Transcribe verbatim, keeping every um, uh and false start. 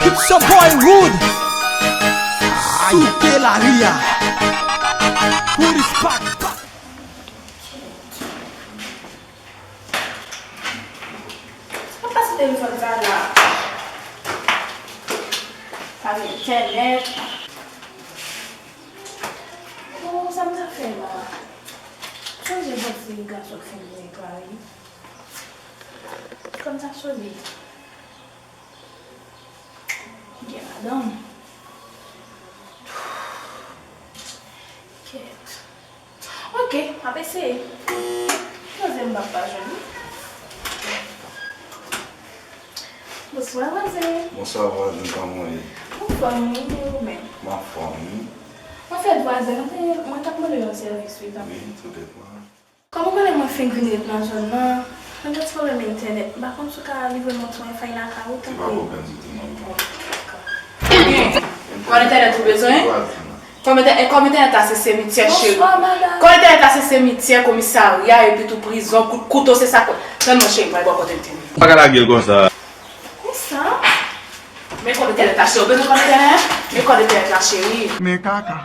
It's your boy Rude. Souke lari a. Rude is back. Sa pa sou telefòn sa la. Pa gen entènèt. Oh, sa m ta fè la? Sonje bòs li gason k fin vin netwaye. Kòm sa sone. Gen madanm. Kèt. Ok, m ap eseye. Poze m pa pa jwenn li. Bonswa, vwazen. Bonswa, vwazen, kòman w ye? Anfòm, wi, e ou menm? M anfòm, wi. Anfèt, vwazen, mwen te, mwen t ap mande yon sèvis, wi, tanpri. Wi, tout est bon. Kòm ou konnen mwen fin vin ret nan zòn nan, mwen gen ti pwoblèm entènèt. M pa konn si w ka livre m yon ti Wi-Fi lakay ou, tanpri. Se pa pwoblèm ditou, non. Bon, dakò. Kòb entènèt ou bezwen? Vwazen. Kòb entè-, kòb entènèt la se simityè, cheri. Bonswa, madanm. Kòb entènèt la se simityè, komisarya, epi tou prizon, kout kouto, se sa k. Tann mwen, cheri, mwen bò kote l te ye. Ou pa ka lage l konsa. Konsa? Men kòb entènèt la, cheri. Ou bezwen kòb entènèt? Men kòb entènèt la, cheri. Men kaka.